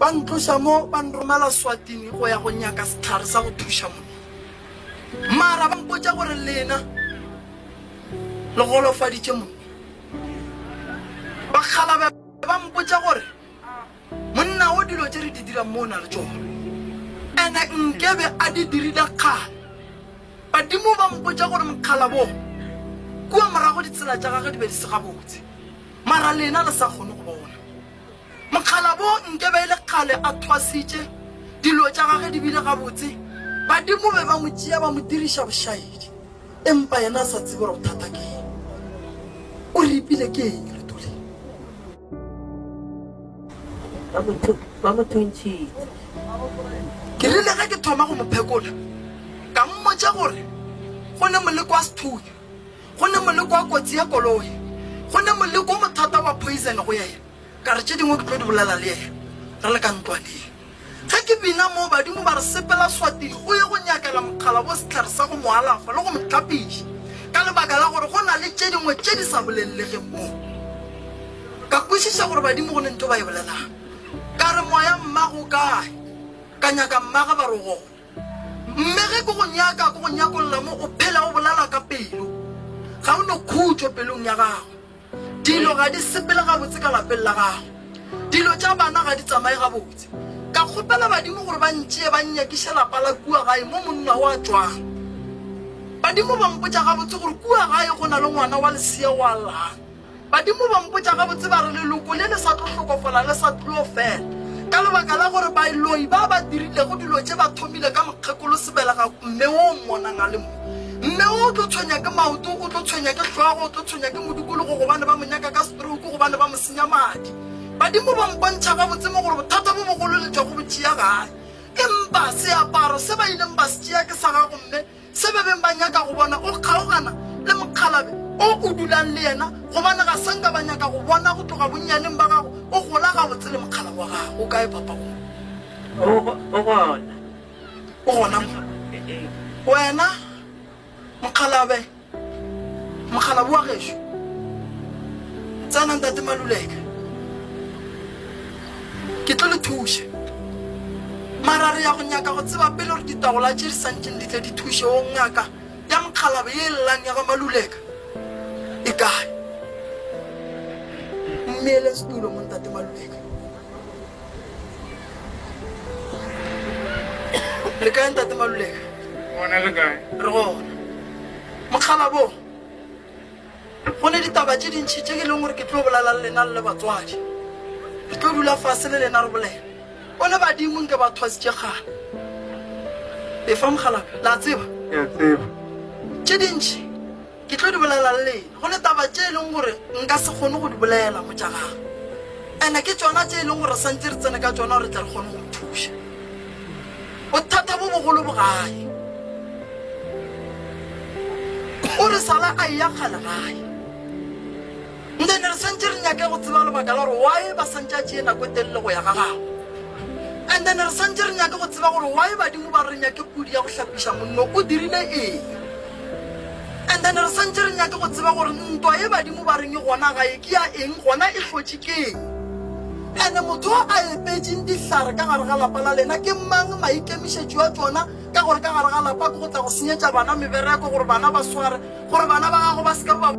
Ba ntloša mo ba nromela Swatini go ya go nyaka sehlare sa go thuša monna. Mara ba mpotša gore lena le golofaditše monna. Bakgalabe ba mpotša gore monna wo dilo tše re di dirang mo o na le tšona, ene nkebe a di dirile kgale. Badimo ba mpotša gore mokgalabo kua morago ditsela tša gagwe di be di se gabotse, mara lena le sa kgone go bona. Mokgalabo nke be e le kgale a thwasitše, dilo tša gage di bile gabotse, badimo be ba mo tšea ba mo diriša bošaedi, empa yena a sa tsebe gore bothata ke eng. O ripile ke eng leto le? Ba mo thuntšhitše. Ke rile ge ke thoma go mo phekola, ka mmotša gore go ne moleko wa sethunya, go ne moleko wa kotsi ya koloi, go ne moleko o mothata wa poison go yena. Ka re tše dingwe ke tlo di bolela le yena re le ka ntlwaneng. Ge ke bina moo badimo ba re sepela Swatini o ye go nyakela mokgalabo sehlare sa go mo alafa le go mo hlapiša ka lebaka la gore go na le tše dingwe tše di sa bolellegeng mo. Ka kwešiša gore badimo go ne ntho ba e bolelang. Ka re moya mmago o kae? Ka nyaka mmage ba re o gona. Mme ge ke go nyaka ke go nyakolla mo o phela o bolela ka pelo. Ga o ne khutšo pelong ya gago. Dilo ga di sepele gabotse ka lapeng la gago. Dilo tša bana ga di tsamaye gabotse. Ka kgopela badimo gore ba ntšee ba nnyakiše lapa la kua gae mo monna wo a tšwang. Badimo ba mpotša gabotse gore kua gae go na le ngwana wa lesea o a llang. Badimo ba mpotša gabotse ba re leloko le le sa tlo hlokofala le sa tlo fela ka lebaka la gore baloi ba ba dirilego dilo tše ba thomile ka mokgekolo Sebelega mme wo o mmonang a le mo. Mme wo o tlo tshwenya ke maoto, o tlo tshwenya ke hlogo, o tlo tshwenya ke modikologo gobane ba mo nyaka ka stroke gobane ba mo senya madi. Badimo ba mpontšha gabotse mo gore bothata bo bogolo le tšwa go bo tšea gae. Empa seaparo se ba ileng ba se tšea ke sa gago mme se ba beng ba nyaka go bona o kgaogana le mokgalabe o o dulang le yena gobane ga sa nka ba nyaka go bona go tloga bonnyaneng ba gago o gola gabotse le mokgalabe wa gago. O kae papa go? O gona. O gona mo. Wena mokgalabe, mokgalabe wa gešo, tsena ntate Maluleka. Ke tlo le thuša. Mara re ya go nyaka go tseba pele gore ditaola tše di santšeng di tle di thuše o ngaka ya mokgalabe ye e llang ya ga Maluleka e kae. Mmeele setulo mo ntate Maluleka. Le kae ntate Maluleka? Gona le kae? Re gona. Mokgalabo, go ne ditaba tše dintši tše ke leng gore ke tlo bolela le lena le le batswadi. Re tlo dula fase le lena re bolela. O ne badimo nke ba thwasitše kgale. Efa mokgalabje, la tseba? Ke a tseba. Tše dintši Ke tlo di bolela le lena. Go ne taba tše e leng gore nka se kgone go di bolela mo tša gagwe. Ene ke tšona tše e leng gore re santše re tsene ka tšona gore re tle re kgone go mo thuša. Bothata bo bogolo bo gae. O re sala a eya kgale gae. Then re swantše re nyake go tseba lebaka la gore why ba swantše a tšee nako e telele go ya ga gagwe. And then re swantše re nyake go tseba gore why badimo ba re nyake pudi ya go hlapiša monno o dirile eng. And then re swantše re nyake go tseba gore ntwa ye badimo ba reng e gona gae ke ya eng gona e hlotše keng. And motho o a epetšeng dihlare ka gare ga lapa la lena ke mang maikemišetšo a tšona ka gore ka gare ga lapa ke go tla go senyetša bana mebereko gore bana ba sware gore bana ba gago ba se ke ba.